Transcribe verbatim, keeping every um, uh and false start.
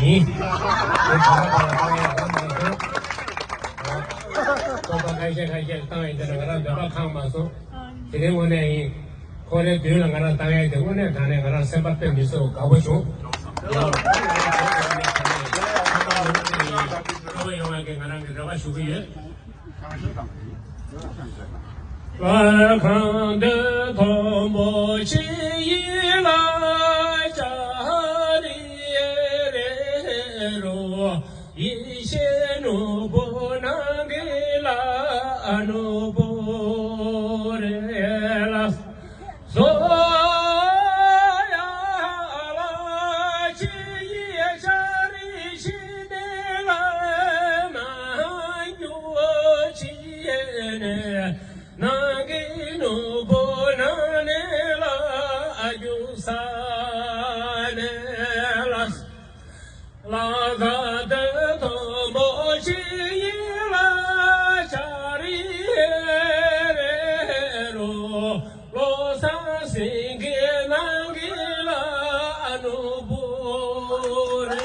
ཡིན། དེ་ག་ར་ག་ར་བཏང་ཡག་གང་མ་སོང་། སྤོབས་པ་ཁ་ཤས་ཁ་ཤས་བཏང་ཡིན་དེ་ན་ང་རང་འདོད་པ་ཁེངས་མ་སོང་། དེ་རིང་དངོས་གནས་ཡིན། ཁོ་རའི་མདུན་ལ་ང་རང་བཏང་ཡག་དེ་དངོས་གནས་དྲང་གནས་ང་རང་སེམས་པ་དཔེ་མི་བཟོད་དགའ་པོ་བྱུང་། ཡང་ཁོ་ཡོང་བ་གི་ང་རང་གི་རེ་བ་ཞུ་གི་ཡོད། ལྷ་ཁང་འདི་མཐོན་པོ་ཆེ་ཡི་ལ་ཅཱ་རི་རེ་རོ། ཡེ་ཤེས་ནོར་བུ་ནང་གི་ལྷ་ནོར་བུ་རེད་ལ། བཟོ་ཡ་ལ་ཆེ་ཡི་ཅཱ་རི་ཆེ་ནས་ལ་མ་འགྱུར་ཆེ་ནས། ནང་གི་ནོར་བུ་ནང་ནས་ལ་རྒྱུ་ས་ནས་ལ། ལ་ད་དེ་དོ་མོ་ཆི་ཡི་ལ་ཅཱ་རི་རེ་རོ། ལོ་སང་སེང་གེ་ནང་གི་ལ་ནོར་བུ་རེ།